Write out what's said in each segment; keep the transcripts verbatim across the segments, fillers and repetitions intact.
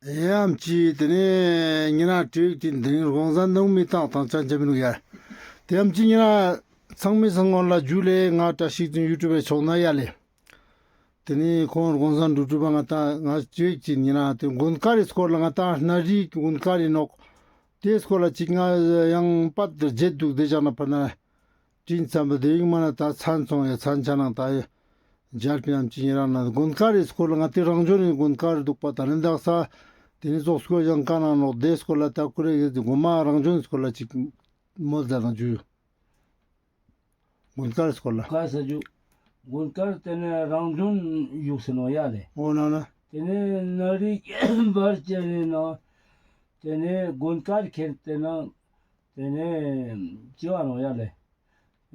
ཡ་ཨམ་ཆི་དེ་ནེ་ཉེ་རང་ཏེ་དེ་དེ་ནེ་དགོང་ཟ་ནང་མི་ཏང་ཏང་ཅན་ཅན་མི་ནུག་ཡ། དེ་ཨམ་ཆི་ཉེ་རང་ཚང་མའི་སང་སྔོན་ལ་ཇུ་ལེ། ང་བཀྲ་ཤིས་ཚེ་རིང་ཡུ་ཊུབ་པའི་ཕྱོགས་ན་ཡ་ལེ། དེ་ནེ་ཁོང་དགོང་ཟ་འགྲུབ་གྲུབ་པ་ང་ཏང་ང་ཅིག་ཅིག་ཉེ་རང་དེ་མགོན་དཀར་རི་སྐོར་ལ་ང་ཏང་སྣ་རིག་མགོན་དཀར་རི་ནོག། དེ་སྐོར་ལ་ཅིག་ང་ཡང་པད་དེ་བརྗེད་འདུག། དེ་ཞག་ན་ཕར་ན་དྲིན་ཙམ་པ་དེ་ཡིག་མ་ན་ད་མཚན་སོང་ཡ། མཚན་ཆ་ནང་ད་ཡ་འཇར་པན་ཨམ་ཆི་ཉེ་རང་ན་མགོན་དཀར་རི་སྐོར་ལ་ང་དེ་རང་བྱོན་ནི་མགོན་དཀར་རི་འདུག་པ། ད་ནི་དག་ས་དེ་ནི་ཙོགས་སྐོར་ཡང་ཀ་ན་ནོག། དེ་སྐོར་ལ་ད་ཀུ་རེ་གི་དེ་མགོན་མ་རང་བྱོན་སྐོར་ལ་ཅིག་མོལ་ད་ན་ཇུ། མགོན་དཀར་སྐོར་ལ། ཀ་ས་ཇུ། མགོན་དཀར་དེ་ནེ་རང་བྱོན་བཞུགས་སེ་ནོག་ཡ་ལེ། འོ་ན་ན། དེ་ནེ་སྣ་རིག་བར་ཅན་ནི་ནང་དེ་ནེ་མགོན་དཀར་ཁྱེར་དེ་ན་དེ་ནེ་ཅི་བ་ནོག་ཡ་ལེ།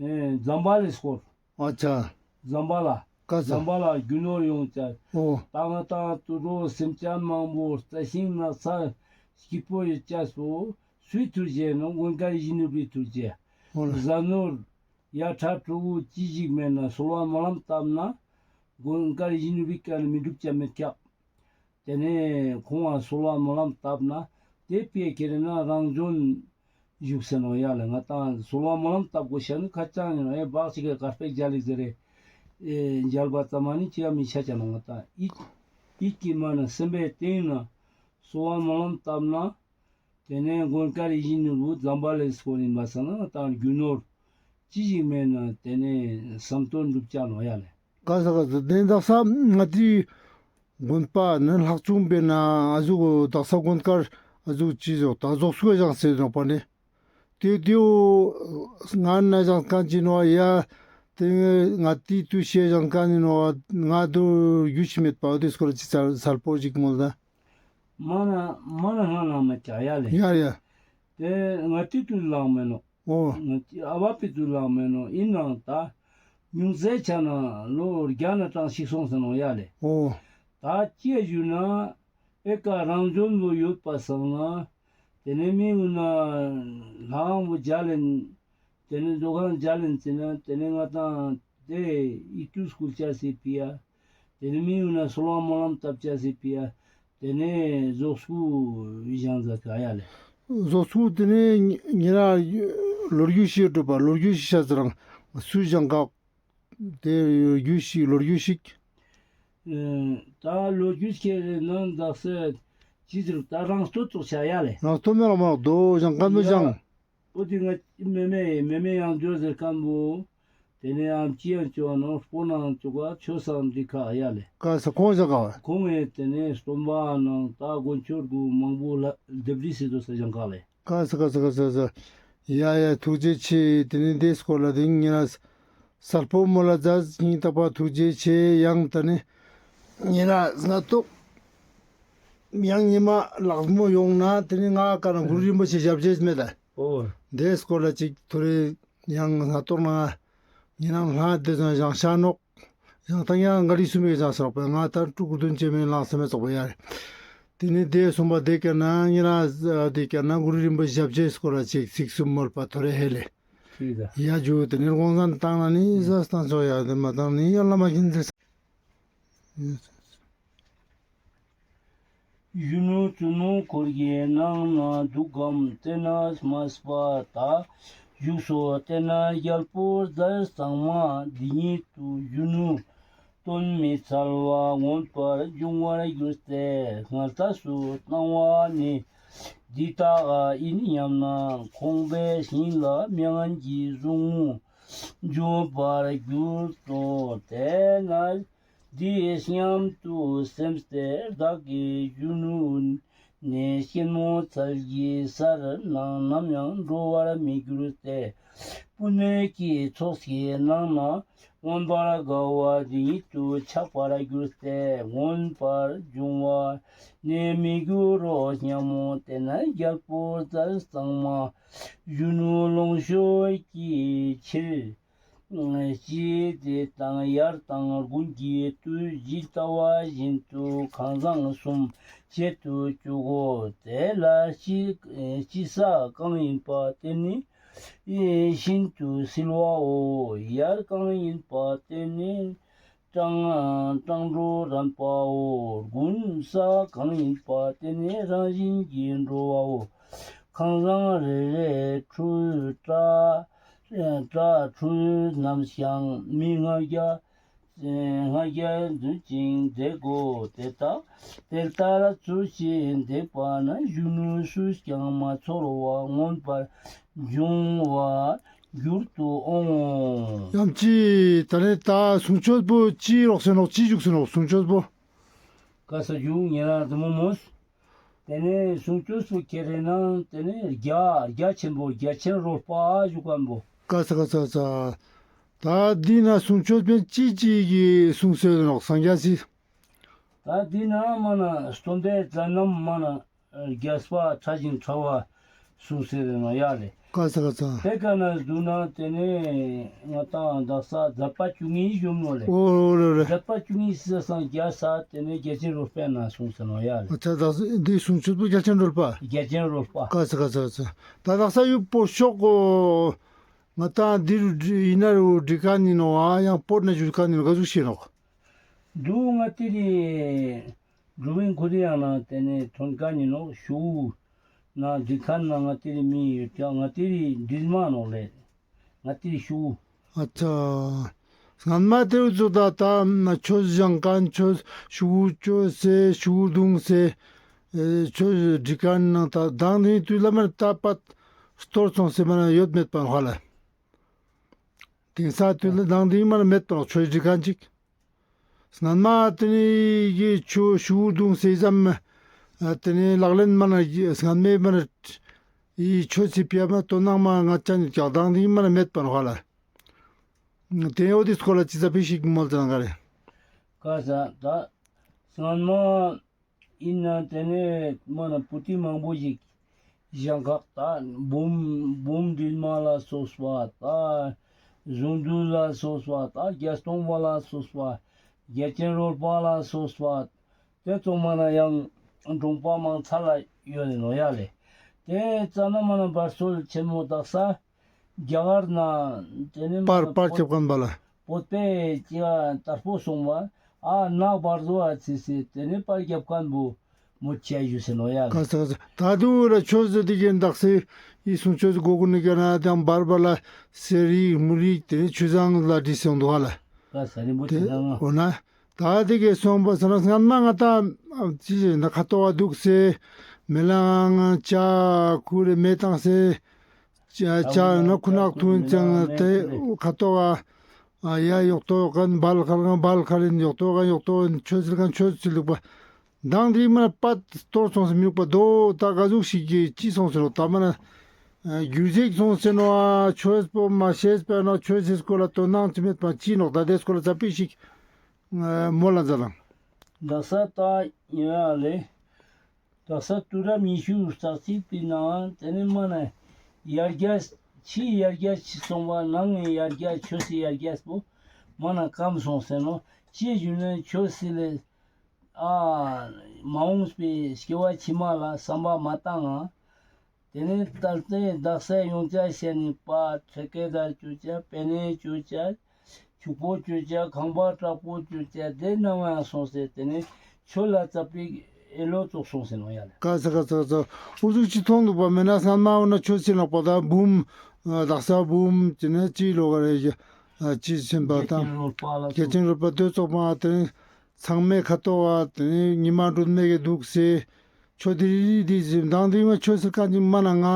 ཨེ་ཛམ་བྷ་ལའི་སྐོར། ཨ་ཆ། ཛམ་བྷ་ལ། ཀ་ས། ཛམ་བྷ་ལ་རྒྱུ་ནོར་ཡོང་ཅ། འོ། ཏང་ཏང་དུད་འགྲོ་སེམས་ཅན་མང་པོ་རྩི་ཤིང་ནགས་ཚལ་སྐྱིད་པོ་ཡོད་ཅ་སོ། སུའི་ཐུགས་རྗེ་ནོག། མགོན་དཀར་ཡིད་བཞིན་ནོར་བུའི་ཐུགས་རྗེ། འོ་ལ། གཟའ་ནོར་ཡ་ཁྲ་ཕྲུ་གུ་ཅི་ཞིག་མེད་ན་གསོལ་བ་སྨོན་ལམ་བཏབ་ན་མགོན་དཀར་ཡིད་བཞིན་ནོར་བུའི་བཀའ་ནི་མི་འགྲུབ་ཅ་མེད་ཀྱག། དེ་ནེ་ཁོང་ང་གསོལ་བ་སྨོན་ལམ་བཏབ་ན་དེ་དཔེ་ཁྱེར་ན་རང་བྱོན་བཞུགས་སེ་ནོག་ཡ་ལེ། ང་ཏང་གསོལ་བ་སྨོན་ལམ་བཏབ་དགོས་ཤེས་ནི་ཁ་ཅང་ཡིན་ནོག། ཨེ་བག་ཅིག་གི་གར་པེག་མཇལ་ལེ་ཟེར་རེ། ཨེ་མཇལ་བ་ཙམ་མ་ནི་ཅི་ཡང་མི་ཆ་ཅ་ནོག། ང་ཏང་ཡིད་ཡིད་ཀྱི་མ་ན་སེམས་པའི་གཏིང་ན་གསོལ་བ་སྨོན་ལམ་བཏབ་ན་དེ་ནེ་མགོན་དཀར་ཡིད་བཞིན་ནོར་བུ་ཛམ་བྷ་ལའི་སྐོར་ཡིན་པ་སང་ན་ང་ཏང་རྒྱུ་ནོར་ཅི་ཞིག་མེད་ན་དེ་ནེ་བསམ་དོན་འགྲུབ་ཅ་ནོག་ཡ་ལེ། ཀ་ས་ཀ་ས་དེ་དག་ས་ང་ཏི་དགོན་པ་ནི་ལྷག་ཆུང་པེ་ན་ཨ་ཟུག་དག་ས་དགོན་དཀར་ཨ་ཟུག་ཅི་ཟོག་ད་ཟོག་སུ་ཡང་ཟེར་ནོག་པ་ནི། དེ་དེའོ་ང་ན་ཞང་ཀན་ཅི་ནོག་ཡ། དེ་ང་ཏི་ཏུ་ཤེ་ཞང་ཀན་ནི་ནོག། ང་དུ་རྒྱུ་ཤི་མེད་པ་དེ་སྐོར་ཅི་ཚར་སལ་པོ་ཞིག་མོལ་ད། མ་ན་མ་ན་ཧ་ན་མ་ཅ་ཡ་ལེ། ཡ་ཡ། དེ་ང་ཏི་ཏུ་ལང་མེ་ནོག། འོ། ང་ཏི་ཨ་བ་པི་ཏུ་ལང་མེ་ནོག། ཨིན་ནའང་ད་ཉུང་ཟེ་ཆ་ན་ལོ་བརྒྱ་ན་གྲངས་ཤིག་སོང་ཟེར་ནོག་ཡ་ལེ། འོ། ད་ཅི་ཡ་ཞུ་ན་ཨེ་ཀ་རང་བྱོན་བོ་ཡོད་པ་སང་ན་དེ་ནེ་མི་འུ་ན་ལྷང་བོ་མཇལ་ལེན། དེ་ནེ་ཟོག་ཁང་མཇལ་ལེན་ཟེར་ན་དེ་ནེ་ང་ཏང་དེ་ཡིད་དུ་སྐུལ་ཅ་སི་པི་ཡ། དེ་ནེ་མི་འུ་ན་གསོལ་བ་སྨོན་ལམ་བཏབ་ཅ་སི་པི་ཡ། དེ་ནེ་ཟོག་སྐུ་བཞེངས་ཟ་ཀ་ཡ་ལེ། ཟོག་སྐུ་དེ་ནེ་ཉེ་རང་ལོ་རྒྱུས་ཤིག་འགྲོ་པ་ལོ་རྒྱུས་ཤིག་ཤ་ཚ་རང་སུ་བཞེངས་ཀ། དེ་རྒྱུས་ཤིག་ལོ་རྒྱུས་ཤིག། ཨེ་ད་ལོ་རྒྱུས་ཁྱེར་ནང་དག་ས་ཅི་ཟེར་ད་རང་སྟོད་ཙོགས་ཆ་ཡ་ལེ། རང་སྟོད་མེ་རང་མ་རྡོ་བཞེངས་ཀ་མེ་བཞེངས། འོ་དེ་ང་མེ་མེ་མེ་མེ་ཡང་འཇོ་ཟེར་ཁན་བོ། དེ་ནེ་ཨམ་ཆི་ཡང་ཅོ་ནོ་སྤོ་ནང་ཅོ་ག་ཆོས་སང་འདི་ཁ་ཡ་ལེ། ཀ་ས་ཁོང་ཞག་ག་བ། ཁོང་ངི་དེ་ནེ་སྟོན་པ་ནང་ད་དཀོན་མཆོག་གུ་མང་པོ་ལ་སྡེབ་རི་སི་དོ་ས་ཞང་ག་ལེ། ཀ་ས་ཀ་ས་ཀ་ས་ས། ཡ་ཡ་ཐུགས་རྗེ་ཆེ། དེ་ནེ་དེ་སྐོར་ལ་དེ་ཉིན་ན་སལ་པོ་མོ་ལ་ཛ་སྙིང་ཐག་པ་ཐུགས་རྗེ་ཆེ། ཡང་དེ་ནེ་ཉིན་ན་སྔ་ཏོག་ཡང་ཉི་མ་ལག་མོ་ཡོང་ན་དེ་ནེ་ང་ཀ་ན་གུ་རུ་རིན་པོ་ཆེ་ཞབས་རྗེས་མེད་ད། འོ། དེ་སྐོར་ལ་ཅིག་ཐོ་རེ་ཡང་སྔ་ཏོག་ན་ཉེ་རང་ལྷ་དེ་ཚོ་ཡང་ཤ་ནོག། ཡང་ད་ཡང་ག་རི་སུ་མེད་ཀྱང་ཤ་ནོག་པ། ང་ད་ཕྲུ་གུ་དོན་ཆེ་མེད་ལང་ས་མེད་ཙོག་པ་ཡ་རེ། དེ་ནེ་དེ་གསུམ་པ་དེ་ཀ་ན་ཉེ་རང་དེ་ཀ་ན་གུ་རུ་རིན་པོ་ཆེ་ཞབས་རྗེས་སྐོར་ལ་ཅིག་ཚིག་གསུམ་མོལ་པ་ཐོ་རེ་ཧེ་ལེ། ཡ་ཇུ་དེ་ནེ་དགོང་ཟ་བཏང་ན་ནི་ཟ་བཏང་ཆོག་ཡ། དེ་མ་བཏང་ནི་ཡ་ལ་མ་ཁྱིན་ཚེ། གཞོན་ནུ་བཙུན་མོ་འཁོར་གྱི་ནང་ན་འདུག་གམ་བལྟས་ན་མ་སྤ་ད། བཞུགས་སོ་བལྟས་ན་རྒྱལ་པོ་ཟས་གཙང་མ། འདི་ཉིད་དུ་གཞོན་ནུ་གདོན་མི་འཚལ་བ་མངོན་པར་འབྱུང་བར་འགྱུར་ཏེ། སྔར་ལྟས་སུ་སྣང་བ་ནི། འདི་དག་ཨིན་སྙམ་ན་ཁོང་པའི་ཞིང་ལ་མྱ་ངན་གྱི་ཟུག་རྔུ་འབྱུང་བར་འགྱུར་ཏོ། དེ་ན་འདི་སྙམ་དུ་སེམས་ཏེ་བདག་གི་གཞོན་ནུ་ནི་སྐྱེད་མོས་ཚལ་གྱི་སར་སྣང་ནམ་ཡང་འགྲོ་བར་མི་འགྱུར་ཏེ། སྤུན་ནེ་གི་ཚོགས་ཀྱི་ནང་ན་མངོན་པར་དགའ་བ་འདི་ཉིད་དུ་ཆགས་པར་འགྱུར་ཏེ། མངོན་པར་འབྱུང་བར་ནི་མི་འགྱུར་རོ་སྙམ་མོ། དེ་ན་རྒྱལ་པོ་ཟས་གཙང་མ་གཞོན་ནུ་ལོངས་སྤྱོད་ཀྱི་ཕྱིར། ཅི་དེ་དང་ཡར་དང་དགུན་གྱི་དུས་ཇི་ལྟ་བ་བཞིན་དུ་ཁང་བཟང་གསུམ་བྱེད་དུ་བཅུག་གོ། དེ་ལ་དཔྱི་དཔྱི་ས་གང་ཡིན་པ་དེ་ནི་ཤིན་ཏུ་བསིལ་བའོ། ཡར་གང་ཡིན་པ་དེ་ནི་ སྤྲང་སྤྲང་འགྲོ་རན་པའོ། དགུན་ས་གང་ཡིན་པ་དེ་ནས་རང་བཞིན་གྱིས་འགྲོ་བའོ། ཁང་བཟང་རེ་རེ་ཁྲུས་གྲྭ་གྲྭ་ཁྲུས་རྣམས་ཀྱང་མི་ལྔ་བརྒྱ་ལྔ་བརྒྱ་འཛུད་ཅིང་བསྡད་དགོས། དེ་ལྟ་དེ་ལྟར་ཚུལ་བཞིན་བསྡད་པ་ན་གཞོན་ནུ་སུས་ཀྱང་མ་ཚོར་བར་མངོན་པར་འབྱུང་བར་འགྱུར་དུ་འོང་ངོ་། ཡང་ཅི་ད་ནི་ད་གསུང་ཆོས་པོ་ཅི་རོགས་ཟེར་ནོག་ཅི་བཞུགས་ཟེར་ནོག་གསུང་ཆོས་པོ། ཀ་ས་བཞུགས་ཉེ་རང་དུ་མོ་མོས། དེ་ནས་གསུང་ཆོས་པོ་ཁྱེར་རེ་ན་དེ་ནས་རྒྱ་རྒྱ་ཆེན་པོ་རྒྱ་ཆེན་རོལ་པ་བཞུགས་མཁན་པོ། ཀ་ས་ཀ་ས་ས། ད་འདི་ན་གསུང་ཆོས་པོ་ཅི་ཅི་གི་གསུང་ཟེར་ནོག་སངས་རྒྱས་སི། ད་འདི་ན་མ་ན་སྟོན་པའི་མཛད་རྣམ་མ་ན་རྒྱས་པ་ཕྲ་ཞིང་ཕྲ་བ་གསུངས་ཟེར་ནོག་ཡ་ལེ། ཀ་ས་ཀ་ས། དེ་ཀ་ན་བསྡུ་ན་དེ་ནས་ང་ཏང་དག་ས་མཛད་པ་བཅུ་གཉིས་བཞུགས་ནོག་ལེ། འོ་རེ་རེ། མཛད་པ་བཅུ་གཉིས་ཟེར་སང་རྒྱས་ས་དེ་ནས་རྒྱ་ཆེན་རོལ་པའི་ནང་གསུངས་ཟེར་ནོག་ཡ་ལེ། ཨ་ཙ་དག་ས་འདི་གསུང་ཆོས་པོ་རྒྱ་ཆེན་རོལ་པ། རྒྱ་ཆེན་རོལ་པ། ཀ་ས་ཀ་ས་ས། ད་དག་ས་ཡུལ་པོ་ཤོག་གོ། ང་ཏང་འདིར་ཡིན་ན་རུ་འགྲིག་མཁན་ཡིན་ནོག་ཨ་ཡང་པོར་ན་བཞུགས་མཁན་ཡིན་ནོག་ག་ཟུག་ཤེས་ནོག་འདུག་ང་ཏི་རི་འགྲོ་བའི་འཁོར་ཡང་ན་དེ་ནས་ཐོན་མཁན་ཡིན་ནོག་ཤུག་ན་འདི་ཁན་ན་ང་ཏི་རི་མི་ཡོད་ཀྱང་ང་ཏི་རི་འདྲིས་མ་ནོག་ལེ། ང་ཏི་རི་ཤུག་ཨ་ཙ། སྔན་མ་དེ་བོ་ཚོ་ད་ད་ཆོས་སྦྱང་མཁན་ཆོས་ཤུག་ཆོས་སེ་ཤུག་རྡུང་སེ་ཆོས་འདྲི་མཁན་ནང་ད་དང་དེ་དུས་ལ་མར་ད་པད་སྟོར་སོང་སེ་མ་ན་ཡོད་མེད་པ་ཧ་ལ། དེང་སང་དུས་ལ་དང་དེང་མ་ན་མེད་པ་ཆོས་འདྲི་མཁན་ཅིག་སྔན་མ་དེ་ནི་གི་ཆོས་ཤུག་རྡུང་སེ་ཙམ་དེ་ནི་ལག་ལེན་མ་ན་སྔན་མའི་མ་ན་ཡི་ཆོས་སི་ཕི་ཡ་མ་དོ་སྣང་མ་ང་ཅན་ཀྱག་དང་དེང་མ་ན་མེད་པ་ཧ་ལ། དེ་འོ་དེ་སྐོར་ལ་ཅི་ཙ་པི་ཞིག་མོལ་ཙང་ག་རེ། ཀ་ས་ད་སྔན་མ་ཡིན་ན་དེ་ནས་མ་ན་པོ་ཏི་མང་པོ་ཞིག་གཞན་ཁག་ད་འབུམ་འབུམ་འདྲིས་མ་ལ་སོགས་པ་ད་གཟུངས་འདུས་ལ་སོགས་པ་ད་བརྒྱད་སྟོང་པ་ལ་སོགས་པ་རྒྱ་ཆེན་རོལ་པ་ལ་སོགས་པ་དེ་ཚོ་མ་ན་ཡང་གྲོང་པ་མང་ཚ་ལ་ཡོད་ནོག་ཡ་ལེ། དེ་ཙ་ན་མ་ན་བར་སོལ་ཆེན་མོ་དག་ས་རྒྱ་གར་ན་དེ་ནི་པར་པར་ཁྱབ་མཁན་པ་ལ། བོད་པའི་ཅི་དར་པོ་སོང་བ་ཨ་ནག་བར་དོ་ཨ་ཚི་སི་དེ་ནི་པར་རྒྱབ་མཁན་པོ་མོ་ཆ་ཡུ་སེ་ནོག་ཡ་ལེ། ཀ་ས་ཀ་ས། ད་དུ་ར་ཆོས་ཟེར་དེ་གི་འདག་སེ་ཡི་གསུང་ཆོས་གོ་གུ་ནི་ག་ན་དང་བར་བར་ལ་སེ་རིག་མུ་རིག་དེ་ནི་ཆུ་བཟང་ལ་བྲིས་སོང་འདུག་ཧ་ལ། ཀ་ས་རིན་པོ་ཆེ་དེ་ཟང་ང་། འོ་ན། ད་དེ་གའི་སོང་པ་ས་ན་སྔན་མ་ང་ད་ཅི་ཞིག་ན་ཁ་ཏོག་ག་འདུག་སེ་མེ་ལང་ཅ་ཁུ་རེ་མེ་བཏང་སེ་ཅ་ཅ་ན་ཁུ་ནག་ཐུན་ཅང་དེ་ཁ་ཏོག་ག་ཡ་ཡོག་ཏོ་ཡོག་གན་བལ་ཁར་གན་བལ་ཁར་ཡིན་ཡོག་ཏོ་གན་ཡོག་ཏོ་ཡིན་ཆོས་ཟེར་གན་ཆོས་ཟེར་ལུག་པ། མདང་དེ་མ་པད་སྟོར་སོང་སེ་མི་ལུག་པ་དོ་ད་ག་ཟུག་ཞིག་གི་ཅི་སོང་སེ་ནོག་ད་མ་ན་རྒྱུ་ཟིག་སོང་སེ་ནོག་ཨ་ཆོས་པོ་མ་ཤེས་པ་ནོག་ཆོས་སི་སྐོར་ལ་དོ་སྣང་ཅི་མེད་པ་ཅི་ནོག་ད་དེ་སྐོར་ལ་ཙ་པི་ཞིག་མོལ་ལ་མཛད་དང་། དག་ས་ད་ཡ་ལེ། དག་ས་དུས་རབས་ཉི་ཤུ་རྩ་གཅིག་པའི་ནང་དེ་ནི་མ་ན་ཡར་རྒྱས་ཕྱིའི་ཡར་རྒྱས་ཕྱི་སོང་བ་ནང་ངི་ཡར་རྒྱས་ཆོས་སི་ཡར་རྒྱས་པོ་མ་ན་སྐམ་སོང་སེ་ནོག་ཅི་ཞུ་ན་ཆོས་སི་ལས་ཨ་མ་འོངས་པའི་སྐྱེ་བ་ཕྱི་མ་ལ་བསམ་པ་མ་བཏང་ང་། དེ་ནས་ད་ལྟའི་དག་ས་ཡོང་ཆ་ཤེས་ནི་པ་ཁྲེ་ཀེ་དར་བཅོ་ཆ་པེ་ནེ་བཅོ་ཆ་ཕྱུག་པོ་བཅོ་ཆ་ཁང་པ་དྲག་པོ་བཅོ་ཆ་དེ་ནང་ང་སོང་སེ་དེ་ནས་ཆོས་ལ་ཙ་པིག་ཨེ་ལོ་ཙོགས་སོང་སེ་ནོག་ཡ་ལེ། ཀ་ས་ཀ་ས་ཀ་ས་འུ་ཟུག་ཅི་མཐོང་འདུག་པ་མེད་ན་སྔན་མ་འོ་ན་ཆོས་སི་ལག་པ་ད་འབུམ་དག་ས་འབུམ་ཅི་ནས་ཅི་ལོ་ག་རེ་ཅི་ཆེན་པ་དང་རྒྱ་ཆེན་རོལ་པ་དེ་ཙོགས་པ་དེ་ཚང་མའི་ཁ་ཐོག་ག་དེ་ནས་ཉི་མ་སྒྲོན་མེ་གི་འདུག་སེ། ཆོས་དེ་རི་རི་དེ་ཟིན་དང་དེ་མ་ཆོས་ཟེར་ཁན་ཅིག་མ་ན་ང་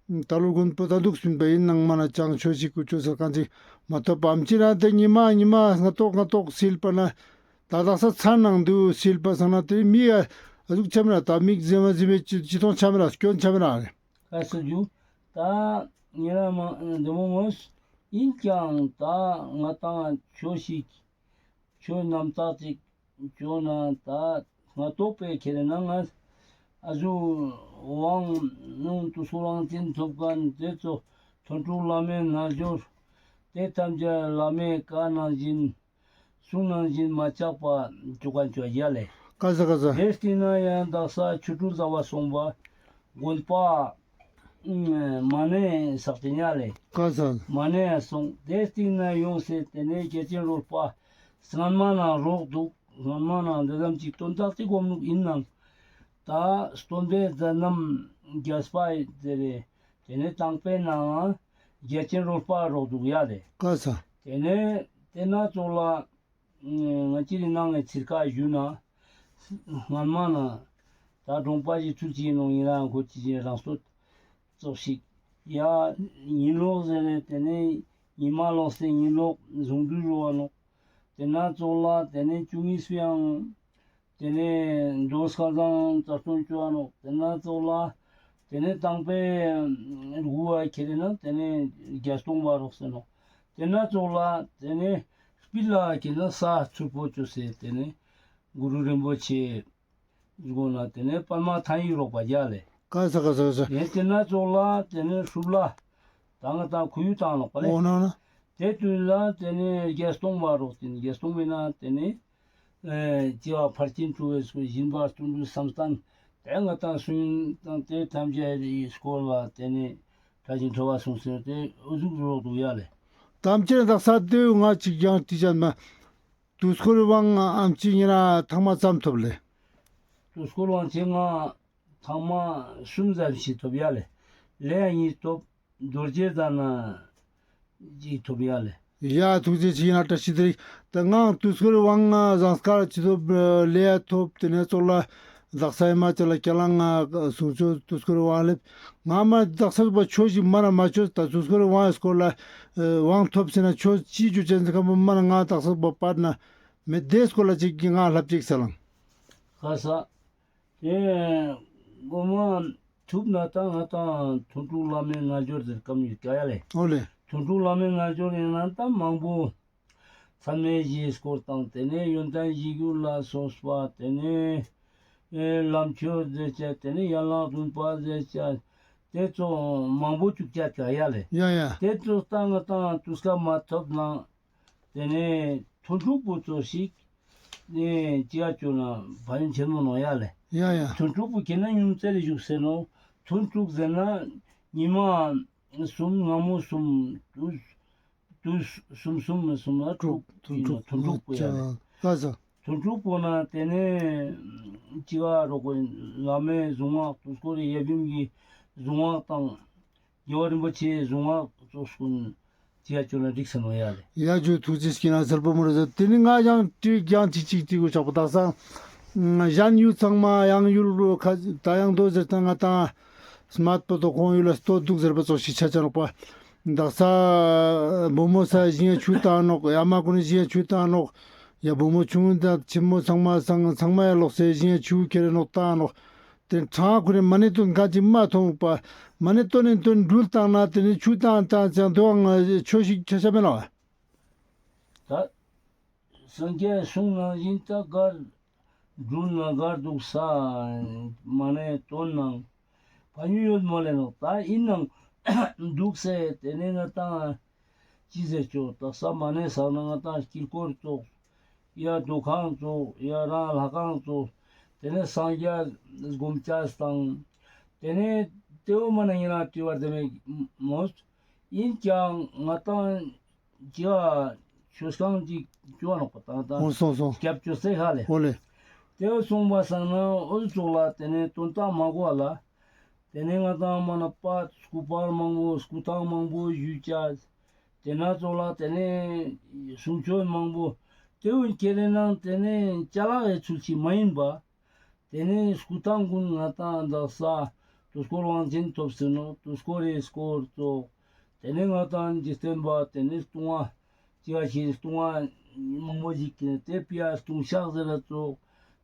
ད་ལོ་དགོན་པོ་ད་འདུག་སྤིན་པ་ཡིན་ནང་མ་ན་ཅང་ཆོས་ཤིག་གུ་ཆོས་ཟེར་ཁན་ཅིག་མ་ཐོབ་པའམ་ཅི་ན་དེ་ཉི་མ་ཉི་མ་སྔ་ཏོག་སྔ་ཏོག་སིལ་པ་ན་ད་དག་ས་ཚར་ནང་དུ་སིལ་པ་སང་ན་དེ་མི་ཡ་ཨ་ཟུག་ཆ་མི་ན་ད་མིག་ཟེ་མ་ཟེ་མའི་ཅི་ཅི་ཐོང་ཆ་མི་ན་སྐྱོན་ཆ་མི་ན་རེ། ཀ་སུ་རྒྱུ་ད་ཉེ་རང་མ་འདི་མོ་ངོས་ཡིན་ཀྱང་ད་ང་ཏང་ཆོས་ཤིག་ཆོས་རྣམ་དག་ཅིག་བཅོ་ན་ད་སྔ་ཏོག་པའི་ཁྱེར་ན་ང་ཨ་ཟུ་དབང་ནུ་དུ་སུ་རང་བཙན་ཐོབ་ཁན་དེ་ཚོ་ཐོན་དྲུག་བླ་མའི་རྣལ་འབྱོར་དེ་ཐམས་ཅད་བླ་མའི་བཀའ་ནང་བཞིན་གསུང་ནང་བཞིན་མ་ཆག་པ་བཅོ་ཁན་བཅོ་ཡ་ལེ། ཀ་ས་ཀ་ས། དེ་སྟིང་ན་ཡང་དག་ས་ཆོས་དྲུག་ཟླ་བ་སོང་བ་དགོན་པ་མ་ཎི་ས་སྟེང་ཡ་ལེ། ཀ་ས། མ་ཎི་ཡ་སོང་དེ་སྟིང་ན་ཡོང་སེ་དེ་ནས་རྒྱ་ཆེན་རོལ་པ་ སྔན་མ་ན་རོགས་འདུག། སྔན་མ་ན་འདི་ཙམ་ཅིག་དོན་དག་ཅིག་སྒོམ་ནུག་ཡིན་ནང་། ད་སྟོན་པའི་མཛད་རྣམ་རྒྱས་པ་ཡི་ཟེར་རེ། དེ་ནས་དང་པོའི་ནང་རྒྱལ་ཆེན་རོལ་པ་རོགས་འདུག་ཡ་རེད། ཀ་ས། དེ་ནས་དེ་ན་ཙོགས་ལ་ང་ཅི་རི་ནང་ནས་ཚིར་ཀ་ཞུ་ན། སྔན་མ་ན་ད་གྲོང་པ་ཞིག་ཚུལ་ཅིག་ཡིན་ནོ་ཡིན་རང་ཁོ་ཅི་ཅི་རང་སོ་ཙོགས་ཤིག་ཡ། ཉིན་ལོག་ཟེར་ནས་དེ་ནས་ཉི་མ་ལོག་སྟེ་ཉིན་ལོག་གཟུངས་འདུས་རུ་བ་ནོག། དེ་ན་ཙོགས་ལ་དེ་ནས་བཅུ་གཉིས་སུ་ཡང་དེ་ནས་མདོ་སྐལ་བཟང་རྩ་སྟོན་བཅོ་བ་ནོག། དེ་ན་ཙོགས་ལ་དེ་ནས་དང་པོའི་དགུ་བ་ཁྱེར་ན་དེ་ནས་བརྒྱད་སྟོང་བ་རོགས་ཟེར་ནོག། དེ་ན་ཙོགས་ལ་དེ་ནས་སྤིར་ལ་ཁྱེར་ན་ས་ཚུར་པོ་བཅོས་སེ་དེ་ནས་གུ་རུ་རིན་པོ་ཆེ། སྒོ་ན་དེ་ནས་པདྨ་ཐང་ཡིག་རོགས་པ་རྒྱ་ལས། ཀ་ས་ཀ་ས་ཀ་ས། ཡང་དེ་ན་ཙོགས་ལ་དེ་ནས་སྲུབ་ལ་ད་ང་དང་ཁུ་ཡུ་བཏང་ནོག་པ་ལེ། འོ་ན་ན། དེ་དུས་ལ་དེ་ནས་བརྒྱད་སྟོང་བ་རོགས་དེ་ནས་བརྒྱད་སྟོང་བས་ན་དེ་ནས་ཨེ་སྐྱེ་བ་ཕར་ཕྱིན་དྲུག་པའི་སྐོར་སྦྱིན་པ་བརྩོན་འགྲུས་བསམ་གཏན་དེ་ང་དང་སུན་དང་དེ་ཐམས་ཅད་རིག་སྐོར་ལ་དེ་ནས་ཕྲ་ཞིང་ཕྲ་བ་གསུངས་ཟེར་དེ་འུ་ཟུག་རོགས་འདུག་ཡ་ལེ། ཐམས་ཅད་དག་ས་དེ་ང་ཅིག་ཀྱང་དྲི་ཅན་མ། དུས་འཁོར་དབང་ཨམ་ཆི་ཉེ་རང་ཐང་མ་ཙམ་ཐོབ་ལེ། དུས་འཁོར་དབང་ཆེ་ང་ཐང་མ་གསུམ་ཙམ་ཞིག་ཐོབ་ཡ་ལེ། ལེ་ཡ་གཉིས་ཐོབ། རྡོ་རྗེ་ཟླ་ན་གཅིག་ཐོབ་ཡ་ལེ། ཡ་ཐུགས་རྗེ་ཆེ་ཡིན་ན་བཀྲ་ཤིས་བདེ་ལེགས། ད་ངའང་དུས་འཁོར་དབང་ཟངས་དཀར་ཅི་ཐོབ་ལེ་ཡ་ཐོབ། དེ་ནས་ཙོགས་ལ་དག་ས་ཡི་མ་ཅི་ལ་སྐྱ་ལང་ང་གསུང་ཆོས་དུས་འཁོར་དབང་ལེབ། ང་མ་དག་ས་པ་ཆོས་ཤིག་མ་ན་མ་ཆོས་ད་དུས་འཁོར་དབང་སྐོར་ལ་དབང་ཐོབ་ཟེར་ན་ཆོས་ཅི་ཅུ་ཅན་ཟེར་ཁ་མ་ན་ང་དག་ས་པ་པར་ན་མེད་དེ་སྐོར་ལ་ཅིག་གི་ང་ལྷབ་ཅིག་ས་ལང་། ཁ་ས། དེ་གོ་མ་ཐུབ་ན་ད་ང་དང་ཐུན་དྲུག་བླ་མའི་རྣལ་འབྱོར་ཟེར་ཀ་མི་ཡོད་ཀ་ཡ་ལེ། ཨོ་ལེ། ཐུན་དྲུག་བླ་མའི་རྣལ་འབྱོར་ཡིན་ན་ད་མང་པོ། ཚད་མེད་བཞིའི་སྐོར་དང་དེ་ནས་ཡོན་ཏན་གཞིར་གྱུར་ལ་སོགས་པ་དེ་ནས་ཨེ་ལམ་ཆོས་ཟེར་ཅེས་དེ་ནས་ཡན་ལག་བདུན་པ་ཟེར་ཅེས་དེ་ཚོ་མང་པོ་བཅུག་ཅེས་ཀ་ཡ་ལེ། ཡ་ཡ། དེ་ཚོ་ད་ང་དང་དུས་སྐབས་མ་ཐོབ་ན། དེ་ནས་ཐུན་དྲུག་པོ་ཚོ་ཞིག་ནས་ཅི་ཡ་ཅོ་ན་བ་ཡོན་ཆེན་མོ་ནོ་ཡ་ལེ། ཡ་ཡ། ཐུན་དྲུག་པོ་ཁྱེར་ན་ཉུང་ཙེ་རེ་བཞུགས་སེ་ནོ། ཐུན་དྲུག་ཟེར་ན་ཉི་མ་གསུམ་སྔ་མོ་གསུམ་དུས་དུས་གསུམ་གསུམ་མི་གསུམ་ལ་དྲུག་ཐུན་དྲུག་ཐུན་དྲུག་པོ་ཡ་ལེ། ལ་ས། ཐུན་དྲུག་པོ་ན་དེ་ནས་ཅི་ག་རོགས་བླ་མའི་གཟུངས་སྔགས་དུས་འཁོར་ཡབ་ཡུམ་གྱི་གཟུངས་སྔགས་དང་། རྒྱལ་བ་རིན་པོ་ཆེའི་གཟུངས་སྔགས་ཚོགས་ཀུན་ཅི་ཡ་ཅོ་ན་འགྲིག་ས་ནོ་ཡ་ལེ། ཡ་ཇུ་ཐུགས་རྗེ་ཆེ་ན་སལ་པོ་མོ་རེ་ཟེར། དེ་ནི་ང་ཡང་ཏི་ཡང་ཅིག་ཅིག་ཅིག་གུ་ཆག་པ་དག་ས། གཞན་ཡུལ་ཚང་མ་ཡང་ཡུལ་ཁ་ད་ཡང་དོ་ཟེར་ཏེ་ང་དང་སྨད་པོ་དོ་ཁོང་ཡུལ་ལ་སྟོད་འདུག་ཟེར་པ་ཚོགས་ཤིག་ཆ་ཆ་ནོག་པ། དག་ས་བུ་མོ་ས་ཞིང་ཆུ་བཏང་ནོག། ཡ་མ་ཀུན་ནི་ཞིང་ཆུ་བཏང་ནོག། ཡ་བུ་མོ་ཆུང་ངུ་དང་ཆེན་མོ་ཚང་མ་ཚང་མ་ཡ་ལོག་སེ་ཞིང་ཆུ་ཁྱེར་ནོག་བཏང་ནོག། དེ་ཕྲང་ཁུ་རེ་མ་ནེ་དོན་ག་ཅི་མ་ཐོང་པ། མ་ནེ་དོན་ནི་དོན་འགྲུལ་བཏང་ན་དེ་ནི་ཆུ་བཏང་བཏང་ཙང་དོ་ང་ཆོས་ཤིག་ཆ་ཆ་མེད་ལ། ད་སངས་རྒྱས་གསུང་ནང་བཞིན་ད་གར་འགྲུལ་ན་གར་འདུག་ས་མ་ནེ་དོན་ནང་ཕ་ཉུ་ཡོད་མ་ལེ་ནོག། ད་ཡིན་ནང་འདུག་སེ་དེ་ནས་ང་དང་ཅི་ཟེར་ཆོག། ད་ས་མ་ནེ་ས་ན་ང་དང་དཀྱིལ་འཁོར་ཙོགས། ཡ་འདུ་ཁང་ཙོགས། ཡ་རང་ལྷ་ཁང་ཙོགས། དེ་ནས་སངས་རྒྱས་སྒོམ་ཅེས་དང་། དེ་ནས་དེའུ་མ་ན་ཡིན་ན་དྲི་བར་དེ་མེད་མོས། ཡིན་ཀྱང་ང་དང་ཅི་ཆོས་ཁང་ཅིག་ཅོ་ནོག་པ་དང་དང་། འོ་སོང་སོང་། སྐྱབས་བཅོལ་སའི་ཧ་ལེ། འོ་ལེ། དེའུ་སོང་པ་སང་ན་འོ་ཙོགས་ལ་དེ་ནས་དོན་དག་མ་གོ་བ་ལ། དེ་ནས་ང་དང་མ་ན་པ་སྐུ་པར་མང་པོ་སྐུ་ཐང་མང་པོ་ཞུས་ཅེས། དེ་ན་ཙོགས་ལ་དེ་ནས་གསུང་ཆོས་མང་པོ་དེའུ་ཁྱེར་ནང་དེ་ནས་ཅ་ལག་གི་ཚུལ་ཅིག་མ་ཡིན་པ། དེ་ནས་སྐུ་ཐང་ཀུན་ང་དང་དག་ས་དུས་འཁོར་དབང་ཆེན་ཐོབ་ཟེར་ནོ། དུས་འཁོར་རེ་སྐོར་ཙོགས། དེ་ནས་ང་དང་འཇིག་རྟེན་པ་དེ་ནས་ལྟུང་བ་ཅི་ག་ཞིག་ལྟུང་བ་མང་པོ་ཞིག་གི་དེ་ཕི་ཡ་ལྟུང་བཤགས་ཟེར་ར་ཙོགས།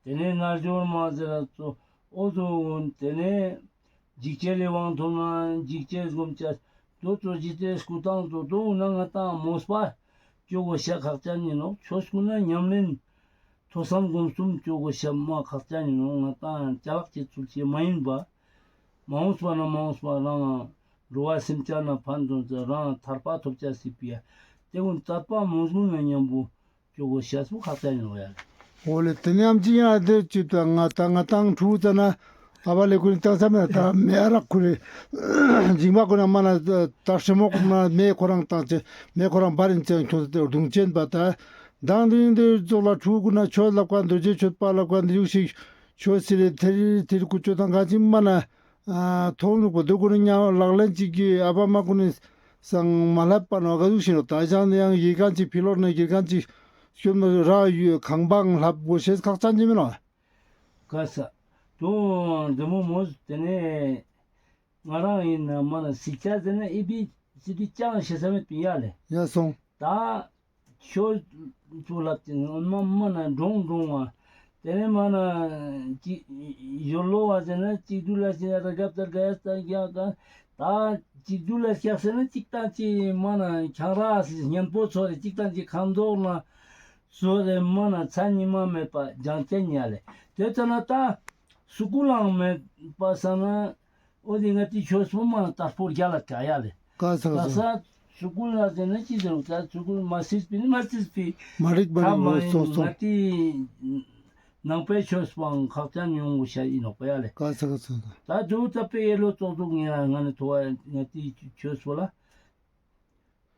དེ་ནས་རྣལ་འབྱོར་མ་ཟེར་ར་ཙོགས། འོ་ཙོགས་དེ་ནས་འཇིགས་བྱེད་ལས་དབང་ཐོབ་ན་འཇིགས་བྱེད་སྒོམ་ཅེས་དོ་ཙོགས་ཅི་སྟེ་སྐུ་ཐང་ཙོགས་དོ་ན་ང་དང་མོས་པ་ཅོ་གོ་ཤ་ཁག་ཅན་ཡིན་ནོག། ཆོས་སྐུ་ན་ཉམས་ལེན་ཐོས་བསམ་སྒོམ་གསུམ་ཅོ་གོ་ཤ་མ་ཁག་ཅན་ཡིན་ནོག། ང་དང་ཅ་ལག་ཅི་ཚུལ་ཅི་མ་ཡིན་པ། མ་འོངས་པ་ན་མ་འོངས་པ་རང་འགྲོ་བ་སེམས་ཅན་ན་ཕན་ཐོགས་ཅེས་རང་ཐར་པ་ཐོབ་ཅེས་སི་ཕི་ཡ་དེ་ཀུན་དད་པ་མོས་གུན་ན་མཉམ་པོ་ཅོ་གོ་ཤ་སུ་ཁག་ཅན་ཡིན་ནོག་ཡ། འོ་ལེ། དེ་ནས་ཨམ་ཅི་ཡང་དེ་ཅི་ད་ང་ད་ང་དང་ཕྲུ་གུ་ཙ་ན་ཨ་བ་ལེ་ཁུ་རེ་བཏང་ས་མེད་ད་མེ་ཨ་རག་ཁུ་རེ་འཇིགས་མ་ཁུ་ན་མ་ན་ད་སྲེ་མོག་ན་མེ་ཁོ་རང་བཏང་ཅེ་མེ་ཁོ་རང་འབར་ཡིན་ཅེ་ཁྱོད་དེ་རྡུང་ཅན་པ་ད། མདང་དེ་རིང་འདིར་ཙོགས་ལ་ཕྲུ་གུ་ན་ཆོས་ལབ་ཀ་འདུ་བྱེད་ཆོས་པ་ལབ་ཀ་འདི་ཡུག་ཞིག་ཆོས་ཟེར་རེ་ཐེར་ཐེར་ཀུ་ཅོ་དང་ག་ཅིག་མ་ན་མཐོང་ནུག་པ་འདུག་གོ་ནི་ཉ་ལག་ལེན་ཅིག་གི་ཨ་བ་མ་ཀུ་ནི་སང་མ་ལྷབ་པ་ནོ་ག་ཟུག་ཤེས་ནོ་ད་ཅང་ནི་ཡང་ཡི་གང་ཅིག་ཕི་ལོར་ན་ཡི་གང་ཅིག་སྐྱོན་མ་ར་ཡོད་ཁང་པའང་ལྷབ་དགོས་ཤེས་ཁག་ཅན་ཅི་མིན་ནོ། ག་ས། དོ་འདི་མོ་མོ་དེ་ནས་ང་རང་ཡིན་ན་མ་ན་སི་ཆ་ཟེར་ན་ཨི་བི་སི་བི་ཅང་ཤེས་ས་མེད་པིན་ཡ་ལེ། ཡ་སོང་། ད་ཆོས་ཚུ་ལབ་ཅིག་མ་མ་ན་འགྲོང་འགྲོང་བ། དེ་ནས་མ་ན་ཅིག་ཡོ་ལོ་བ་ཟེར་ན་གཅིག་སྡུད་ལ་ཟེར་ན་ར་རྒྱབ་ལྟར་ག་ཡ་ལྟར་རྒྱ་ག་ད་གཅིག་སྡུད་ལ་ཤག་ཟེར་ན་གཅིག་དང་གཅིག་མ་ན་ཁྱང་ར་སི་གཉེན་པོ་ཚོ་རེ་གཅིག་དང་གཅིག་ཁང་ཐོག་ན་ཚོ་རེ་མ་ན་མཚན་ཉི་མ་མེད་པ་སྦྱང་ཅན་ཡ་ལེ། དེ་ལྟ་ན་ད་སུ་ཀུ་ལའང་མེད་པ་ས་ན། འོ་དེ་ང་ཏི་ཆོས་པོ་མ་ན་དར་པོར་རྒྱ་ལ་ཀ་ཡ་ལེ། ག་ས་ག་ས། ད་ས་སུ་ཀུ་ལ་ཟེར་ན་ཅི་ཟེར་རུ་ད་སུ་ཀུ་མ་སིས་པི་ནི་མ་སིས་པི་མ་རིག་མ་ཐ་རིག་མ་རིག་སོ་སོ། ང་ཏི་ནང་པའི་ཆོས་པའང་ཁག་ཅན་ཡོང་གོ་ཤ་ཡིན་ནོག་པ་ཡ་ལེ། ག་ས་ག་ས། ད་དུ་ད་པེ་ཡེ་ལོ་ཙོག་ཙོག་ངེ་ར་ང་ནི་ཐོ་བ་ང་ཏི་ཆོས་པོ་ལ།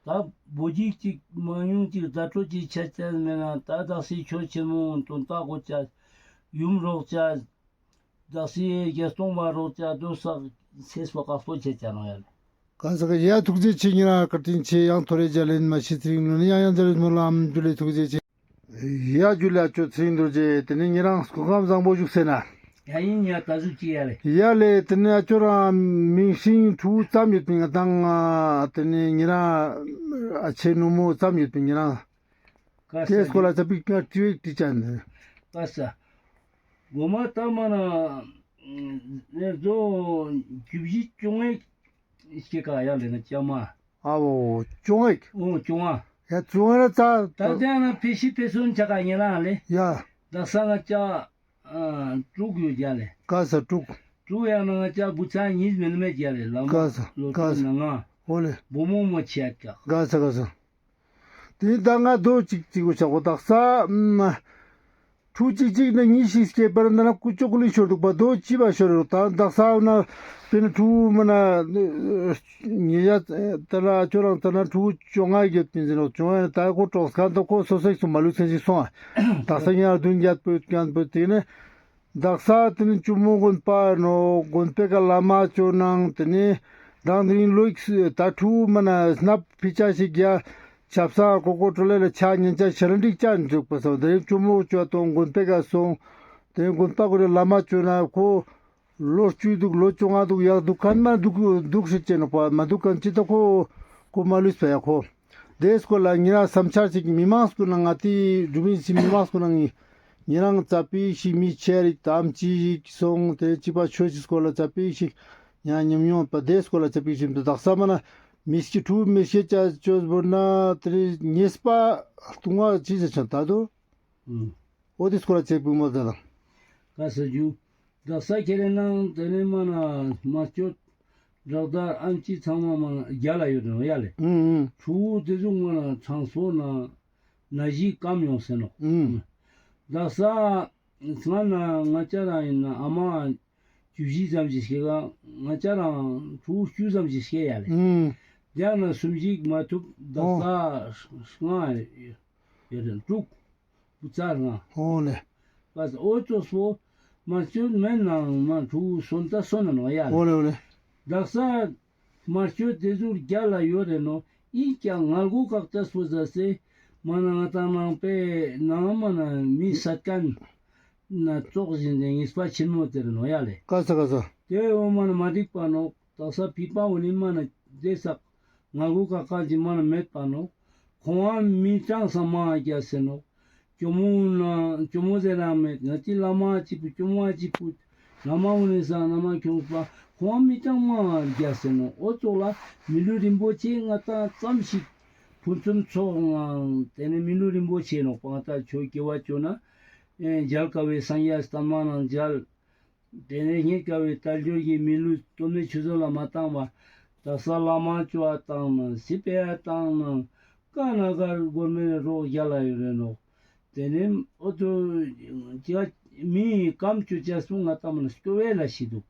ད་བོ་ཇིག་ཅིག་མང་ཉུང་ཅིག་བརྡ་སྤྲོད་ཅིག་ཆ་ཅན་མེད་ན་ད་དག་སི་ཆོས་ཆེན་མོ་དོན་དག་གོ་ཅ་ཡུམ་རོགས་ཅ་དག་སི་རྒྱལ་སྟོང་བ་རོགས་ཅ་དོ་སག་སེས་པ་ཁག་པོ་ཆ་ཅ་ནོ་ཡ་ལེ། ག་ས་ག་ཡ་ཐུགས་རྗེ་ཆེ། ཉེ་རང་བཀའ་དྲིན་ཆེ། ཡང་ཐོ་རེ་ཇ་ལེན་མ་ཤི་ཚེ་རིང་ལུ་ནི་ཡང་ཡང་ཇ་ལེན་མོ་ལ་ཨམ་ཇུ་ལེ་ཐུགས་རྗེ་ཆེ། ཡ་ཇུ་ལེ་ཨ་ཅོ་ཚེ་རིང་རྡོ་རྗེ། དེ་ནི་ཉེ་རང་སྐུ་ཁམས་བཟང་པོ་བཞུགས་སེ་ན། ཡ་ཡིན་ཡ་ད་ཟུག་ཅི་ཡ་ལེ། ཡ་ལེ་དེ་ནི་ཨ་ཅོ་རང་མིང་སྲིང་ཕྲུ་གུ་ཙམ་ཡོད་པིན་ང་དང་ཨ་དེ་ནི་ཉེ་རང་ཨ་ཆེ་ནུ་མོ་ཙམ་ཡོད་པིན་ཉེ་རང་། ག་ས་དེ་སྐོར་ལ་ཙ་པིག་ཀ་ཏི་ཝེ་ཏི་ཅན། ག་ས། གོ་མ་ད་མ་ན་ནེ་ཛོ་གྱུ་བཞི་ཅུང་ངེ་སྐྱེ་ཀ་ཡ་ལེ་ན་ཅ་མ། ཨ་བོ་ཅུང་ངེ། ཨོ་ཅུང་ང་། ཡ་ཅུང་ངེ་ན་ཙ། ད་དེ་ན་ཕེ་ཤི་ཕེ་སོན་ཆ་ཀ་ཉེ་རང་ལེ། ཡ། ད་ས་ང་ཅ་ཨ་དྲུག་ཡོད་ཡ་ལེ། ག་ས་དྲུག་དྲུག་ཡ་ན་ང་ཅ་བུ་ཚ་གཉིས་མེད་མེད་ཡ་ལེ་ལ་མ། ག་ས་ལོ་ག་ས་དྲུག་ན་ང་། ཨོ་ལེ། བུ་མོ་མོ་ཆ་ཀ། ག་ས་ག་ས། དེ་ད་ང་དོ་ཅིག་ཅིག་གོ་ཆ་གོ་དག་ས། ཕྲུ་གུ་ཅིག་ཅིག་ན་གཉིས་ཤིག་སྐྱེས་པར་འདི་ན་ཀུ་ཅོ་ཀུ་ལིང་ཤོར་འདུག་པ་དོ་ཅི་བ་ཤོར་རོ་ད་དག་ས་ན་དཔེར་ན་ཕྲུ་གུ་མ་ན་ཉེ་ཡ་ད་ལ་ཁྱོད་རང་ད་ན་ཕྲུ་གུ་བཅོ་ལྔ་ཡོད་པིན་ཟེར་ནོ་བཅོ་ལྔ་ཡ་ད་ཁོ་གྲོགས་ཁ་ད་ཁོ་སོ་སོ་ཞིག་སུ་མ་ལུས་ཚན་ཞིག་སོང་ཨ། དག་ས་ཉ་བདུན་བརྒྱད་པོ་ཡོད་ཀྱང་པོ་དེ་ནི། དག་ས་དེ་ནི་ཅུ་མོ་དགོན་པ་ནོ་དགོན་པའི་ཀ་བླ་མ་ཅོ་ནང་དེ་ནི་དང་དེ་རིང་ལོ་ཡིག་ད་ཕྲུ་གུ་མ་ན་སྣབས་ཕི་ཆ་ཞིག་རྒྱ་ཆབ་སང་ཀོ་ཀོ་ཀྲོ་ལེ་ལ་ཆ་ཉན་ཆ་ཤ་ར་འགྲིག་ཅན་འཇུག་པ་སོང་དེ་རིང་ཅུ་མོ་ཅོ་དང་དགོན་པའི་ཀ་སོང་དེ་རིང་དགོན་པ་གོ་རེ་བླ་མ་ཅོ་ན་ཁོ་ལོ་བཅུ་འདུག་ལོ་བཅོ་ལྔ་འདུག་ཡག་འདུག་མཁན་མ་འདུག་འདུག་ཤེས་ཅན་ནོ་པ་མ་འདུག་མཁན་ཅི་ད་ཁོ་ཁོ་མ་ལུས་པ་ཡ་ཁོ། དེའི་སྐོར་ལ་ཉེ་རང་བསམ་འཆར་ཅིག་མི་མང་སྐུ་ན་ང་ཏི་འབྲུ་མིན་སི་མི་མང་སྐུ་ན་ངི་ཉེ་རང་ཙ་པིག་ཞིག་མི་ཆེ་རིག་དམ་ཅི་ཞིག་སོང་དེ་ཅི་པ་ཆོས་ཀྱི་སྐོར་ལ་ཙ་པིག་ཞིག་ཉ་ཉམས་མྱོང་པ་དེའི་སྐོར་ལ་ཙ་པིག་ཞིག་དུ་དག་ས་མ་ན་མི་སྐྱེ་ཕྲུ་མི་སྐྱེ་ཅ་ཅོས་བོར་ན་དེ་རིང་ཉེས་པ་ལྟུང་བ་ཅི་ཟེར་ཆ་ད་དུ། ཨུ། འོ་དེ་སྐོར་ལ་ཅེས་པུས་མོལ་ཏེ་དང་། ག་ས་ཇུ། དག་ས་ཁྱེད་རེ་ནང་དེ་ནས་མ་ན་མ་སྤྱོད་རག་དར་ཨམ་ཆི་ཚང་མ་མ་ན་རྒྱ་ལ་ཡོད་རེད་ཡ་ལེ། ཨུ་ཨུ། ཕྲུ་གུ་དེ་ཟུག་མ་ན་ཚང་སོ་ན་ན་གཞི་སྐམ་ཡོང་སེ་ནོ། ཨུ། དག་ས་སྔ་ན་ང་ཅ་རང་ཡིན་ན་ཨ་མ་བཅུ་བཞི་ཙམ་ཞིག་སྐྱེ་ག་ང་ཅ་རང་ཕྲུ་གུ་བཅུ་ཙམ་ཞིག་སྐྱེ་ཡ་ལེ། ཨུ། རྒྱ་ན་སུམ་ཞིག་མ་ཐུབ་དག་ས་ལྔ་ཡོད་རེད་དྲུག་བུ་ཚ་ལྔ། ཨོ་ལེ། པ་ས་འོ་ཙོགས་པོ་མ་སྤྱོད་མེད་ནང་མ་ཕྲུ་གུ་སོན་ད་སོན་ན་ནོ་ཡ་ལེ། ཨོ་ལེ་ཨོ་ལེ། དག་ས་མ་སྤྱོད་དེ་ཟུར་རྒྱ་ལ་ཡོད་རེད་ནོ། ཨིན་ཀྱང་ང་མགོ་བཀག་ཅེས་པོ་ཟ་སེ་མ་ན་ང་ཏང་ནང་པའི་ནང་མ་ན་མི་སད་མཁན་ན་ཙོགས་བཞིན་དེ་ངེས་པ་ཆེན་མོ་དེ་རེད་ནོ་ཡ་ལེ། ག་ས་ག་ས། དེ་འོ་མ་ན་མ་འགྲིག་པ་ནོ། དག་ས་ཕི་པ་འོ་ནི་མ་ན་དེ་ས་ང་གུ་ཀ་ཀ་ཅི་མ་ན་མེད་པ་ནོ། ཁོང་ཨ་མི་ཀྲང་ས་མ་རྒྱ་སེ་ནོ། ཇོ་མོ་ན་ཇོ་མོ་ཟེར་རང་མེད། ང་ཅི་བླ་མ་ཅི་པུ་ཇོ་མོ་ཨ་ཅི་པུ་བླ་མ་འོ་ནི་ས་ན་མ་ཁྱོང་པ་ཁོང་ཨ་མི་ཀྲང་མ་རྒྱ་སེ་ནོ། འོ་ཙོགས་ལ་མི་ལུས་རིན་པོ་ཆེ་ང་ཏང་ཙམ་ཞིག་ཕུན་སུམ་ཚོགས་ངང་དེ་ནས་མི་ལུས་རིན་པོ་ཆེ་ནོ། པང་ཏ་ཆོས་སྐྱེ་བ་བཅོ་ན་མཇལ་དཀའ་བའི་སངས་རྒྱས་བསྟན་མ་ནང་མཇལ། དེ་ནས་རྙེད་དཀའ་བའི་དལ་འབྱོར་གྱི་མི་ལུས་སྟོད་སྨད་ཆུ་ཚོད་ལ་མ་བཏང་བ། དག་ས་བླ་མ་བཅོ་བ་བཏང་ན་སི་པེ་ཡ་བཏང་ན་ཀ་ན་གར་སྒོར་མོའི་རོགས་རྒྱ་ལ་ཡོད་རེད་ནོ། དེ་ནས་ཨོ་ཏོ་ཅི་མི་ཀམ་བཅོ་ཅེས་སུ་ང་ཏང་མ་ན་སྐྱོ་བའི་ལ་ཤི་འདུག